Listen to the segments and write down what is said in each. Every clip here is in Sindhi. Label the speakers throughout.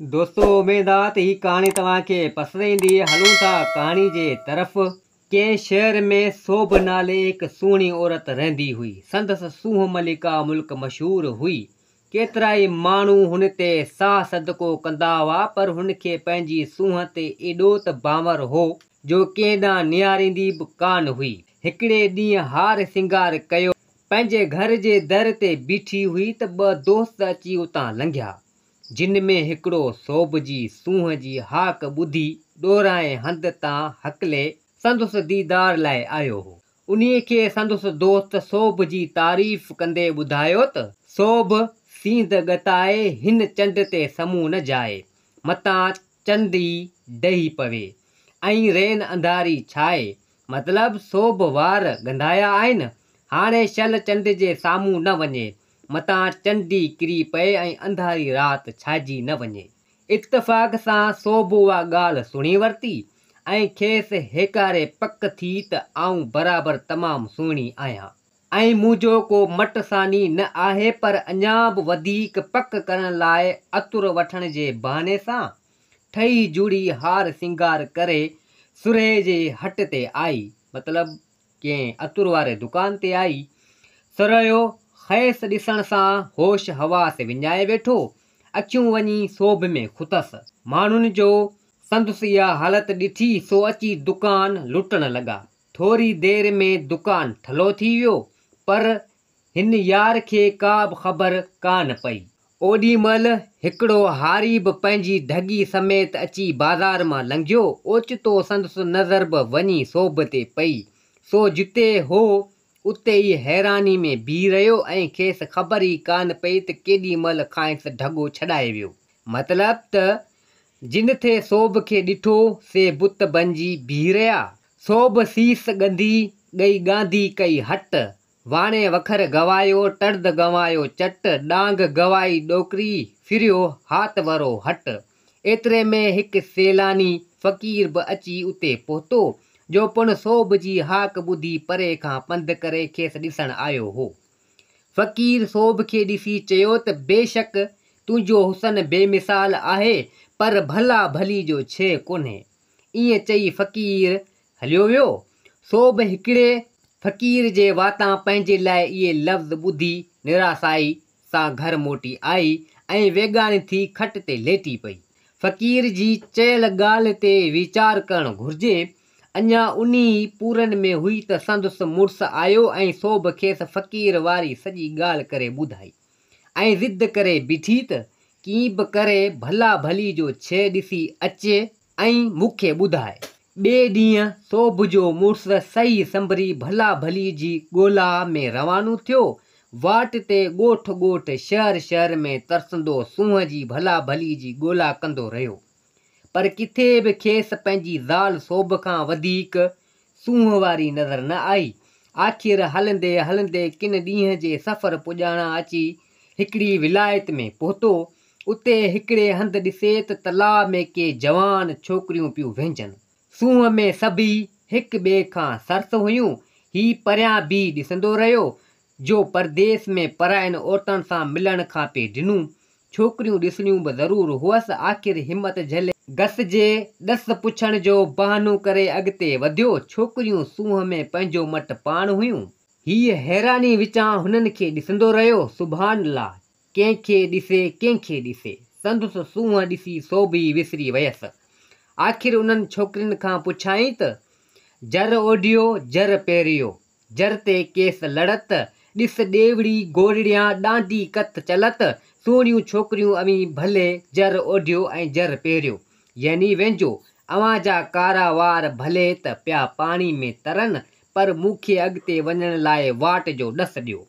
Speaker 1: دوستو اميد آ ته هي ڪهاڻي توهان کي پسند ايندي. هلون ٿا ڪهاڻي جي طرف. ڪنهن شهر ۾ سوڀ نالي هڪ سهڻي عورت رهندي هئي. سندس سونهن ملڪا ملڪ مشهور هئي. ڪيترائي ماڻهو هن تي ساهه صدقو ڪندا هئا پر هن کي پنهنجي سونهن تي ايڏو ته بانور هو جو ڪنهن ڏانهن نهاريندي به ڪانه هئي. هڪڙي ڏينهن هار سينگار ڪيو پنهنجي گهر جي در تي بيٺي هئي ته ٻه دوست اچي اتان لنگهيا. جن ۾ هڪڙو سوڀ جي سونهن جي هاڪ ٻڌي ڏورانهين هنڌ تان هڪلي سندس ديدار لاء آيو هو. انهيء کي سندس دوست سوڀ جي تعريف ڪندي ٻڌايو ته، سوڀ سينڌ ڳتائي هن چنڊ تي سمون نه جائي، متان چنڊ ئي ڊهي پوي ۽ رين انڌاري ڇائي، مطلب سوڀ وار ڳنڌايا آهن، هاڻي شل چنڊ جي سامهون نه وڃي، متان چنڊ ئي ڪري پئي ۽ انڌاري رات ڇائجي نه وڃي. اتفاق سان سوڀ اها ڳالهه سڻي ورتي ۽ کيس هيڪاري پڪ ٿي ته آئون برابر تمام سهڻي آهيان. ۽ منهنجو ڪو مٽ ثاني نه آهي پر اڃا به وڌيڪ پڪ ڪرڻ لاء عطر وٺڻ جي بهاني سان ٺهي جڙي هار سينگار ڪري سرهي جي هٽ تي آئي مطلب ڪنهن عطر واري دڪان تي آئي. سرهيو کيس ڏسڻ سان هوش حواس وڃائي ويٺو. اکيون وڃي سوڀ ۾ کتس. ماڻهن جو سندس اها حالت ڏٺي سو اچي دڪان لٽڻ لڳا. ٿوري دير ۾ دڪان ٺلهو ٿي ويو، پر هن يار کي ڪا به خبر ڪانه پئي. اوڏي مهل هڪڙو هاري به پنهنجي ڍڳي سميت اچي بازار مان لنگهيو. اوچتو سندس نظر به وڃي سوڀ تي پئي، سو جتي هو، اتي ئي حيراني ۾ بيهي رهيو ۽ کيس خبر ئي ڪانه پئي ته ڪيڏي مهل کانئس ڍڳو ڇڏائي ويو. مطلب ته جن ٿي سوڀ کي ڏٺو، سي بت بنجي بيهي رهيا. سوڀ سيس ڳنڌي، ڳئي ڳانڌي ڪئي هٽ. واڻي وکر گوايو، ٽڙد گنوايو چٽ، ڏانگ گوائي ڏوڪري، ڦريو هات ورو هٽ. ايتري ۾ هڪ سيلاني فقير به اچي اتي پهتو، جو پڻ سوڀ جي هاڪ ٻڌي پري کان پنڌ ڪري کيس ڏسڻ آيو هو. فقير سوڀ کي ڏسي چيو ته بيشڪ تنهنجو حسن بي مثال آهي، پر ڀلا ڀلي جو ڇيهه ڪونهي. ائين چئي فقير هليو ويو. سوڀ هڪڙي فقير جي واتان پنهنجي لاء اهي لفظ ٻڌي نراسائي سان گهر موٽي آئي ۽ ويڳاڻي ٿي کٽ تي ليٽي پئي. فقير جي چيل ڳالهه تي ويچار ڪرڻ گهرجي. اڃا انهي ئي پورن ۾ هئي ته سندس مڙس آيو ۽ سوڀ کيس فقير واري سڄي ڳالهه ڪري ٻڌائي ۽ ضد ڪري بيٺي ته ڪيئن به ڪري ڀلا ڀلي جو ڇيهه ڏسي اچي ۽ مون کي ٻڌائي. ٻئي ڏينهن سوڀ جو مڙس سهي سنڀري ڀلا ڀلي جي ڳولا ۾ روانو ٿيو. واٽ تي ڳوٺ ڳوٺ، شهر شهر ۾ ترسندو سونهن جي ڀلا ڀلي جي ڳولا ڪندو رهيو. پر ڪٿي به کيس پنهنجي زال سوڀ کان وڌيڪ سونهن واري نظر نه آئي. آخر هلندي هلندي ڪن ڏينهن جي سفر پڄاڻان اچي هڪڙي ولايت ۾ پهتو. اتي هڪڙي هنڌ ڏسي ته تلاء ۾ ڪي جوان ڇوڪريون پيون وهنجن. سونهن ۾ سڀئي هڪ ٻئي کان سرس هيون. هي پريان بيهي ڏسندو رهيو، جو پرديس ۾ پراين عورتن سان ملڻ کان پئي ڊنو. ڇوڪريون ڏسڻيون به ضرور هئس. آخر همت جهلي گس جي ڏس پڇڻ جو بهانو ڪري اڳتي وڌيو. ڇوڪريون سونهن ۾ پنهنجو مٽ پاڻ هيون. هيء حيراني وچان هنن کي ڏسندو رهيو. سبحان الله! ڪنهن کي ڏسي، ڪنهن کي ڏسي. سندس سونهن ڏسي سوڀ ئي وسري ويس. آخر انهن ڇوڪرين کان پڇيائين ته، جر اوڍيو، جر پهريو. جر تي ڪيس لڙت، ڏس ڏيوڙي گورڙيان ڏانڊي ڪت چلت، سهڻيون ڇوڪريون اوهين ڀلي جر اوڍيو ۽ جر پهريو، يعني وينجو، اوهان جا ڪارا وار ڀلي ته پيا پاڻي ۾ ترن، پر مون کي اڳتي وڃڻ لاء واٽ جو ڏس ڏيو.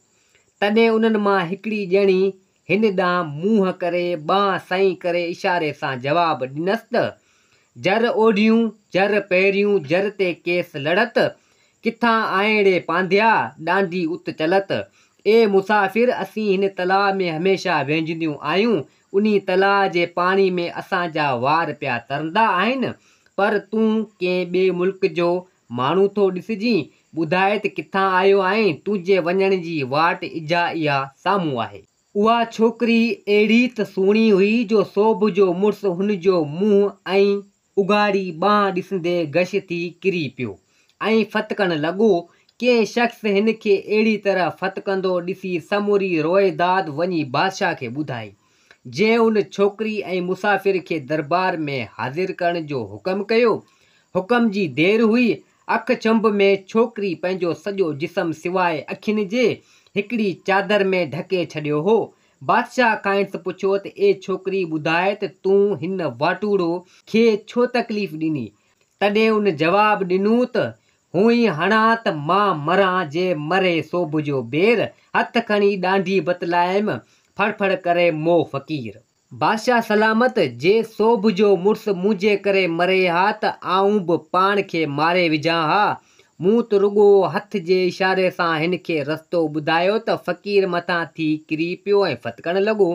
Speaker 1: تڏهن انهن مان هڪڙي ڄڻي هن ڏانهن منهن ڪري ٻانهن سئين ڪري اشاري سان جواب ڏنس ته، جر اوڍيون، جر پهريون، جر تي ڪيس لڙت، ڪٿان آئين ڙي پانڌيا، ڏانڊي ات چلت. اي مسافر، اسين هن تلاء ۾ هميشه وهنجنديون آهيون، انهي تلاء جي پاڻي ۾ اسان جا وار پيا ترندا آهن، پر تون ڪنهن ٻئي ملڪ جو ماڻهو ٿو ڏسجين، ٻڌاء ته ڪٿان آيو آهين، تنهنجي وڃڻ جي واٽ اجها اها سامهون آهي. اها ڇوڪري اهڙي ته سهڻي هئي جو سوڀ جو مڙس هن جو منهن ۽ اگهاڙي ٻانهن ڏسندي غش ٿي ڪري پيو ۽ ڦٿڪڻ لڳو. ڪنهن شخص هن کي اهڙي طرح ڦٿڪندو ڏسي سموري روئداد وڃي بادشاهه کي ٻڌائي، جنهن ان ڇوڪري ۽ مسافر کي دربار ۾ حاضر ڪرڻ جو حڪم ڪيو. حڪم جي دير هئي، اک ڇنڀ ۾ ڇوڪري پنهنجو سڄو جسم سواء اکين جي، هڪڙي چادر ۾ ڍڪي ڇڏيو هو. بادشاهه کانئس پڇيو ته اي ڇوڪري ٻڌاء ته تون هن واٽوڙو کي ڇو تڪليف ڏني؟ تڏهن ان جواب ڏنو ته هونئن هڻان ته مان مران جي مري سوڀ جو بير، هٿ کڻي ڏانڊي بتلايم، ڦڙ ڦڙ ڪري مئو فقير. بادشاهه سلامت، جي سوڀ جو مڙس منهنجي ڪري مري ها ته آئون به پاڻ کي ماري وجهان ها. مون ته رڳو هٿ جي اشاري سان هن کي رستو ٻڌايو ته فقير مٿان ٿي ڪري پيو ۽ ڦٿڪڻ لڳو.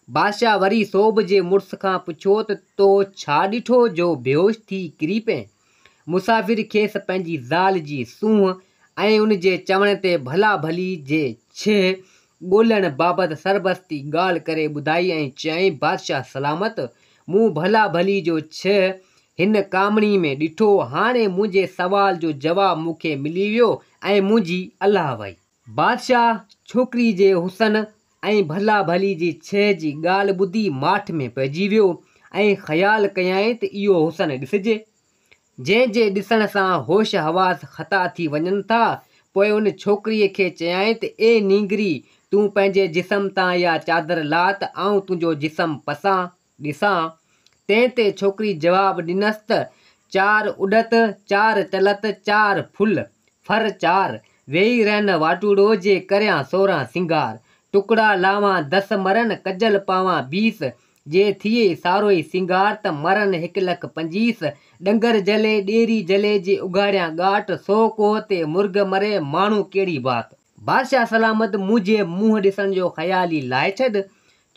Speaker 1: بادشاهه وري سوڀ جي مڙس کان پڇيو ته تو ڇا ڏٺو جو بيهوش ٿي ڪري پئين؟ مسافر کيس پنهنجي زال جي سونهن ۽ ان جي چوڻ تي ڀلا ڀلي جي ڇيهه ڳولڻ بابت سربستي ڳالهه ڪري ٻڌائي ۽ چيائين، بادشاهه سلامت! مون ڀلا ڀلي جو ڇيهه هن ڪامڻي ۾ ڏٺو، هاڻي منهنجي سوال جو جواب مون کي ملي ويو ۽ منهنجي الله وئي. بادشاهه ڇوڪري جي حسن ۽ ڀلا ڀلي جي ڇيهه جي ڳالهه ٻڌي ماٺ ۾ پئجي ويو ۽ خيال ڪيائين ته اهو حسن ڏسجي، جنهن جي ڏسڻ سان هوش حواس خطا ٿي وڃن ٿا. پوء ان ڇوڪريء کي چيائين ته اي نينگري! تون پنهنجي جسم تان اها چادر لاهه ته آئون تنهنجو جسم پسان، ڏسان. تنهن تي ڇوڪري جواب ڏنس ته چار اڏت، چار چلت، چار ڦل، ڦر چار، ويهي رهن واٽوڙو جي ڪريان 16 سينگار، ٽڪڙا لاوان دس مرن، ڪجل پاوان بيس، جي ٿئي ساروئي سينگار ته مرن هڪ لک پنجيس، ڏنگر جلي، ڏيري جلي، جي اگهاڙيان ڳاٽ، سو ڪوهه تي مرغ مري، ماڻهو ڪهڙي بات. بادشاهه سلامت منهنجي منهن ڏسڻ جو خيال ئي لاهي ڇڏ،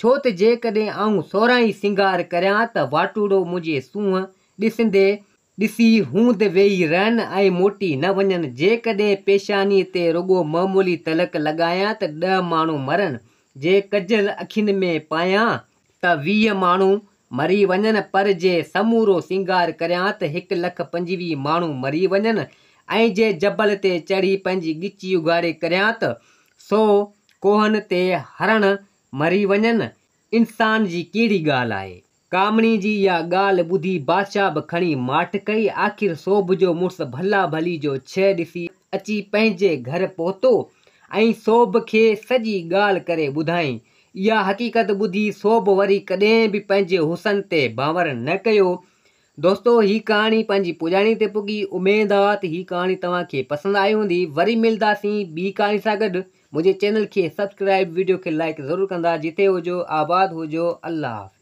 Speaker 1: ڇو ته جيڪڏهن آئون 16 ئي سينگار ڪريان ته واٽوڙو منهنجي سونهن ڏسندي، ڏسي هوند ويهي رهن ۽ موٽي نه وڃن، جيڪڏهن پيشانيء تي رڳو معمولي تلڪ لڳايان ته ڏهه ماڻهو مرن، جي ڪجل اکين ۾ پايان ته 20 ماڻهو مري وڃن، پر جي سمورو سينگار ڪريان ته 1,25,000 ماڻهو مري وڃن ۽ جي جبل تي چڙهي پنهنجي ڳچي اگهاڙي ڪريان ته 100 ڪوهن تي هرڻ مري وڃن، انسان جي ڪهڙي ڳالهه آهي؟ ڪامڻي جي اها ڳالهه ٻڌي بادشاهه به کڻي ماٺ ڪئي. آخر سوڀ جو مڙس ڀلا ڀلي جو ڇيهه ڏسي اچي پنهنجي گهر پهتو ۽ سوڀ کي سڄي ڳالهه ڪري ٻڌائين. اها حقيقت ٻڌي سوڀ وري ڪڏهن به پنهنجي حسن تي باور نه ڪيو. دوستو هي ڪهاڻي پنهنجي پڄاڻي تي پڳي. اميد آ ته هي ڪهاڻي توهان کي پسند آئي هوندي. وري ملداسين ٻي ڪهاڻي سان گڏ. منهنجي چينل کي سبسڪرائب وڊيو کي لائيڪ ضرور ڪندا جتي هجو آباد هجو الله حافظ.